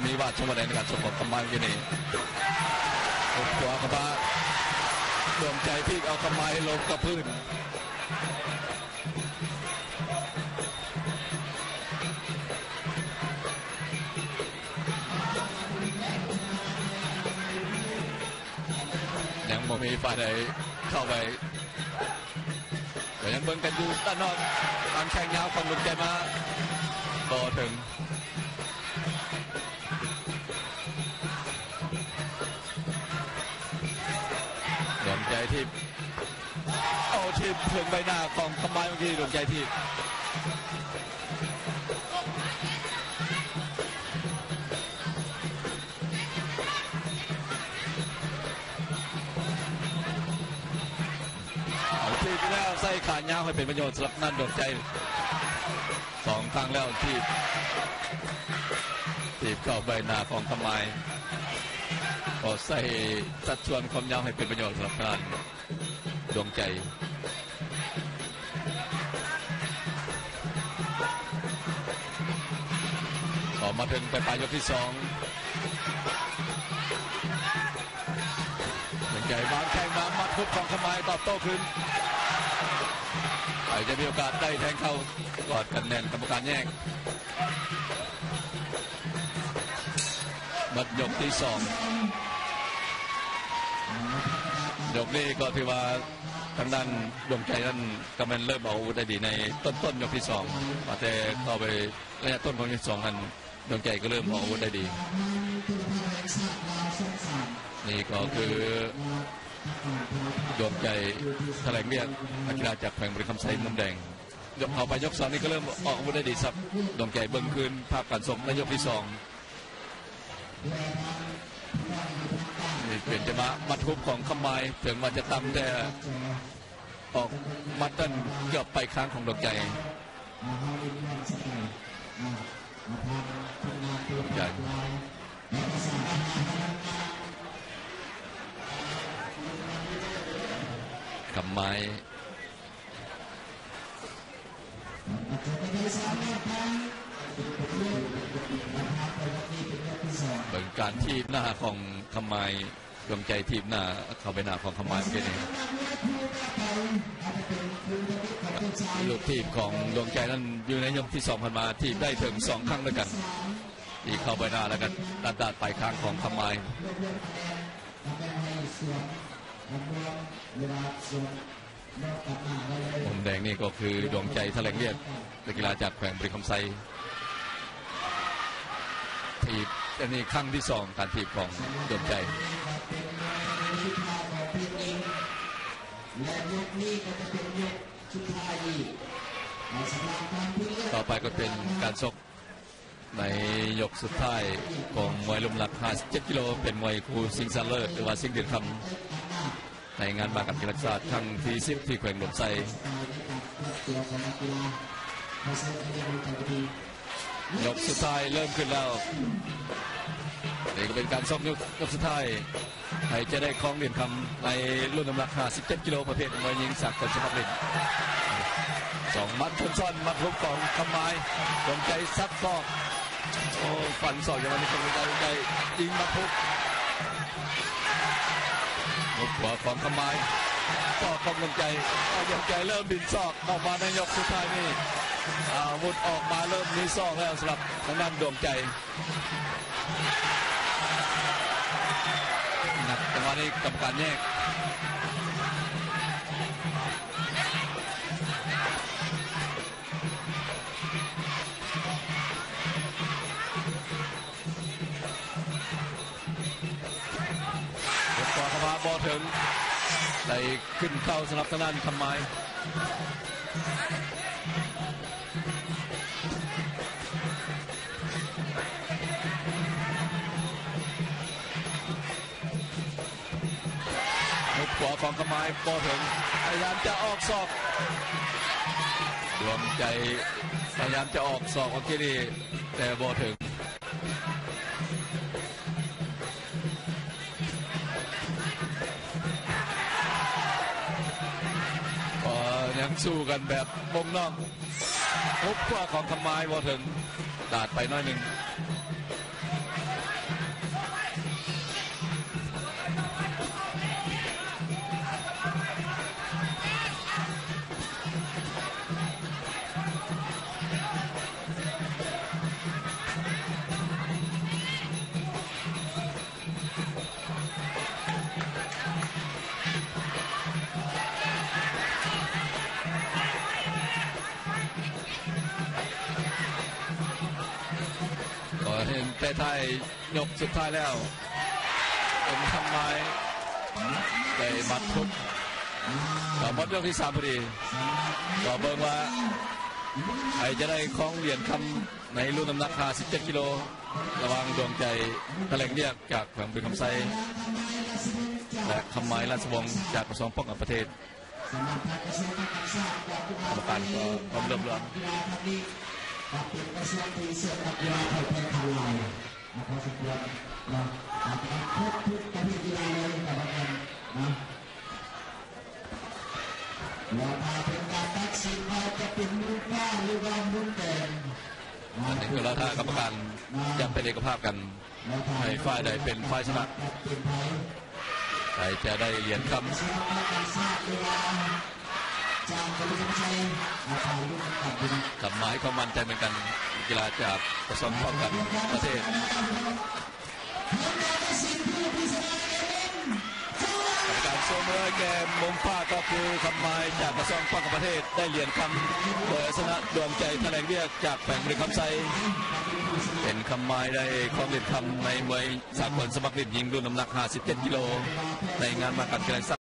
ມີວາດຊ່ອງວ່າງໃນການຊົກຂອງຄຳມາຍຢູ່ນີ້ ຫົກຂວາເຂົ້າມາ ດວງໃຈພິກເອົາຄຳມາຍລົງກັບພື້ນ ຍັງບໍ່ມີຝ່າຍໃດເຂົ້າໄປ ກໍຍັງເບິ່ງກັນຢູ່ດ້ານນອກ ການແຂ່ງຍາວຂອງດວງໃຈມາບໍ່ເຖິງ ດວງໃຈທີ່ ໂອ້ ທີ່ເຖິງໃບໜ້າຂອງຄຳມາຍ ເມື່ອກີ້ດວງໃຈທີ່ ເອົາທີ່ແລ້ວໃສ່ຂາຍາວໃຫ້ເປັນປະໂຫຍດສຳລັບນັ້ນດວງໃຈ ສອງຄັ້ງແລ້ວທີ່ ທີ່ເຂົ້າໃບໜ້າຂອງຄຳມາຍ ກໍໃສ່ສັດສ່ວນຄວາມຍາວໃຫ້ເປັນປະໂຫຍດສຳລັບທາງດ້ານ ດວງໃຈ ອອກມາເຖິງປາຍໆ ຍົກທີສອງ ດວງໃຈວາງແຂ້ງມາ ໝັດຮຸກຂອງຄຳມາຍຕອບໂຕ້ຄືນ ໃຜຈະມີໂອກາດໄດ້ແທງເຂົ່າ ກອດກັນແໜ້ນ ກຳມະການແຍກ ໝົດຍົກທີສອງ ຍົກນີ້ກໍຖືວ່າ ທາງດ້ານດວງໃຈນັ້ນກໍແມ່ນເລີ່ມອອກອາວຸດໄດ້ດີໃນຕົ້ນໆ ຍົກທີສອງ ມາແຕ່ເຂົ້າໄປໄລຍະຕົ້ນຂອງຍົກທີສອງນັ້ນ ດວງໃຈກໍເລີ່ມອອກອາວຸດໄດ້ດີ. ນີ້ກໍຄືດວງໃຈ ຖະແຫຼງວຽກ ນັກກິລາຈາກແຂວງບໍລິຄຳໄຊ ມຸມແດງ ຍົກເຂົ້າໄປຍົກສອງນີ້ກໍເລີ່ມອອກອາວຸດໄດ້ດີ ສັບດວງໃຈເບິ່ງຄືນພາບການຊົກໃນຍົກທີສອງ. ນີ້ເປັນຈັງຫວະໝັດຮຸກຂອງຄຳມາຍ ເຖິງວ່າຈະຕ່ຳແຕ່ອອກໝັດນັ້ນເກືອບໄປຄາງຂອງດວງໃຈ ດວງໃຈ ຄຳມາຍ ເບິ່ງການຖີບໜ້າຂອງຄຳມາຍ ດວງໃຈຖີບໜ້າເຂົ້າໄປໜ້າຂອງຄຳມາຍເມື່ອກີ້ນີ້ ລູກຖີບຂອງດວງໃຈນັ້ນຢູ່ໃນຍົກທີສອງຜ່ານມາ ຖີບໄດ້ເຖິງສອງຄັ້ງດ້ວຍກັນ ທີ່ເຂົ້າໄປໜ້າ ແລ້ວກໍດາດໆ ປາຍຄາງຂອງຄຳມາຍ. ມຸມແດງນີ້ກໍຄືດວງໃຈ ຖະແຫຼງວຽກ ນັກກິລາຈາກແຂວງບໍລິຄຳໄຊ ຖີບ ອັນນີ້ຄັ້ງທີສອງ ການຖີບຂອງດວງໃຈ. ຕໍ່ໄປກໍເປັນການຊົກ ໃນຍົກສຸດທ້າຍຂອງມວຍລຸມນ້ຳໜັກຫ້າສິບເຈັດກິໂລ ເປັນມວຍຄູ່ຊິງຊະເລີດ ຫຼືວ່າຊິງຫຼຽນຄຳ ໃນງານມະຫະກຳກິລາແຫ່ງຊາດຄັ້ງທີສິບ ທີ່ແຂວງຫຼວງໄຊ. ຍົກສຸດທ້າຍເລີ່ມຂຶ້ນແລ້ວ. ນີ້ກໍເປັນການຊົກຍົກ ຍົກສຸດທ້າຍ ໃຜຈະໄດ້ຄອງຫຼຽນຄຳໃນລຸ້ນນ້ຳໜັກຫ້າສິບເຈັດກິໂລ ປະເພດມວຍຍິງສາກົນສະໝັກຫຼິ້ນ. ສອງໝັດຊົນຊ້ອນ ໝັດຮຸກຂອງຄຳມາຍ ດວງໃຈສັບສອກ ໂອ້ ຟັນສອກຢ່າງນັ້ນ ດວງໃຈ ດວງໃຈຍິງໝັດຮຸກ ຮຸກຂວາຂອງຄຳມາຍ ສອກຂອງດວງໃຈ ດວງໃຈເລີ່ມບິນສອກອອກມາໃນຍົກສຸດທ້າຍນີ້ ອາວຸດອອກມາເລີ່ມມີສອກແລ້ວ ສຳລັບທາງດ້ານດວງໃຈ. ນັບ ຈັງຫວະນີ້ກຳມະການແຍກ ເປີດຂວາເຂົ້າມາບໍ່ເຖິງ ໄດ້ຂຶ້ນເຂົ່າສຳລັບທາງດ້ານຄຳມາຍ. ຮຸກຂວາຂອງຄຳມາຍບໍ່ເຖິງ ພະຍາຍາມຈະອອກສອກ ດວງໃຈພະຍາຍາມຈະອອກສອກເມື່ອກີ້ນີ້ ແຕ່ບໍ່ເຖິງ ກໍຍັງສູ້ກັນແບບວົງນອກ. ຮຸກຂວາຂອງຄຳມາຍບໍ່ເຖິງ ດາດໄປໜ້ອຍໜຶ່ງ. ເຫັນແຕ່ທ້າຍ ຍົກສຸດທ້າຍແລ້ວ ເປັນຄຳໝາຍໄດ້ໝັດທຸບ ກໍໝົດຍົກທີສາມພໍດີ. ກໍເບິ່ງວ່າໃຜຈະໄດ້ຄອງຫຼຽນຄຳໃນລຸ້ນນ້ຳໜັກຫ້າສິບເຈັດກິໂລ ລະຫວ່າງດວງໃຈ ທະແຫຼງວຽກ ຈາກແຂວງບໍລິຄຳໄຊ ແລະ ຄຳໝາຍ ລາດຊະວົງ ຈາກກະຊວງປ້ອງກັນປະເທດ. ກຳມະການກໍພ້ອມເລີ່ມລວມ. ອັນນີ້ກໍລໍຖ້າກຳມະການຈະເປັນເອກະພາບກັນ ໃຫ້ຝ່າຍໃດເປັນຝ່າຍຊະນະ ໃຜຈະໄດ້ຫຼຽນຄຳ. ຄຳໝາຍຄວາມໝັ້ນໃຈເໝືອນກັນ ນັກກິລາຈາກກະຊວງປ້ອງກັນປະເທດ. ກຳມະການໂຊມືແກ່ມຸມຟ້າ ກໍຄືຄຳໝາຍຈາກກະຊວງປ້ອງກັນປະເທດ ໄດ້ຫຼຽນຄຳ ໂດຍເອົາຊະນະດວງໃຈ ທະແຫຼງວຽກ ຈາກແຂວງບໍລິຄຳໄຊ ເປັນຄຳໝາຍໄດ້ຄອງຫຼຽນຄຳໃນມວຍສາກົນສະໝັກຫຼິ້ນຍິງ ລຸ້ນນ້ຳໜັກຫ້າສິບເຈັດກິໂລ ໃນງານມະຫະກຳກິລາແຫ່ງຊາດ.